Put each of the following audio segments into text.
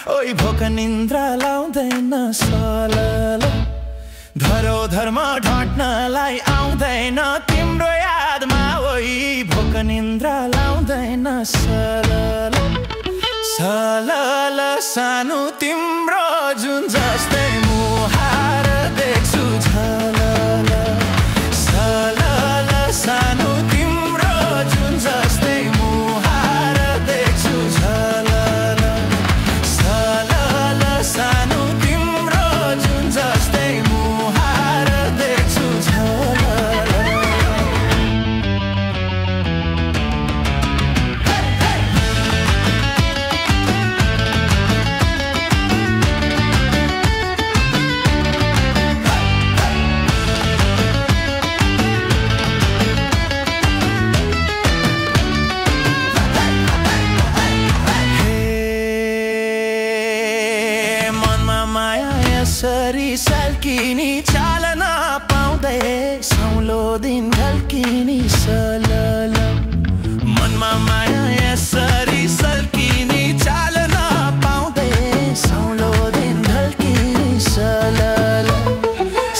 ओइ भोक निन्द्रा लाउँदैन सलल धरोधरमा ढट्नलाई आउँदैन तिम्रो यादमा ओइ भोक निन्द्रा लाउँदैन सलल सलल सानो तिम्रो जुन जस्तै मुहार देख्छु झलल सलल सानो तिम्रो जुन जस्तै मुहार देख्छु झलल सलल सानो तिम्रो जुन जस्तै मुहार देख्छु झलल यसरी सल्किनी चालन पाउँदै सौलो दिन ढल्किनी सलल मनमा माया यसरी सल्किनी चालन पाउँदै सौलो दिन ढल्किनी सलल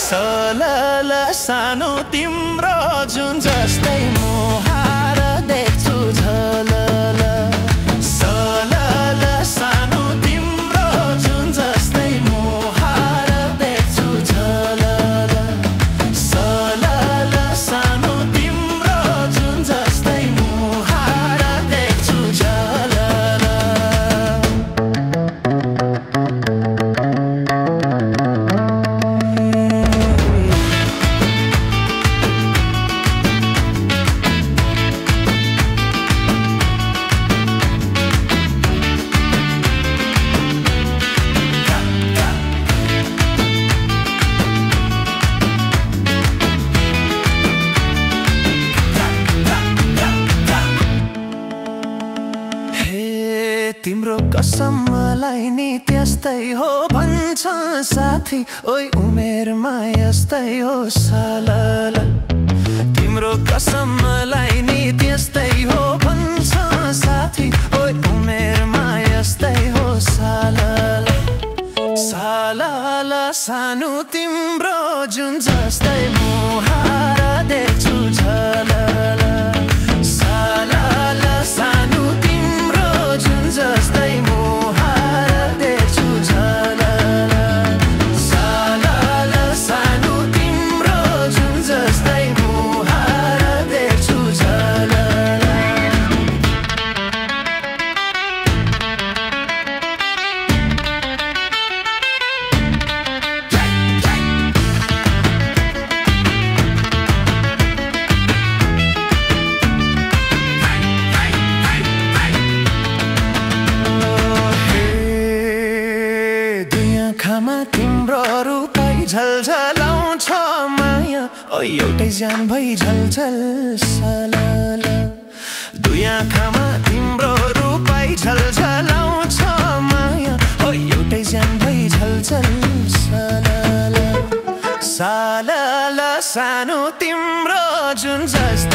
सलल सानो तिम्रो जुन जस्तै मुहार देख्छु झलल सलल सानो तिम्रो जुन जस्तै मुहार देख्छु झलल सलल सानो तिम्रो जुन जस्तै मुहार देख्छु झलल तिम्रो कसम मलाई नि त्यस्तै हो भन्छ साथी ओइ उमेरमा यस्तै हो सलल तिम्रो कसम मलाई नि त्यस्तै हो भन्छ साथी ओइ उमेरमा यस्तै हो सलल सलल सानो तिम्रो जुन जस्तै मुहार देख्छु झलल सलल सानो तिम्रो जुन जस्तै मुहार देख्छु झलल सलल सानो तिम्रो जुन जस्तै मुहार देख्छु झलल आँखामा तिम्रो रूपै झलझलाउँछ माया ओ एउटै ज्यान भई झलझल सलल दुई आँखामा तिम्रो रूपै झलझलाउँछ माया ओ एउटै ज्यान भई झलझल सलल सलल सानो तिम्रो जुन जस्तै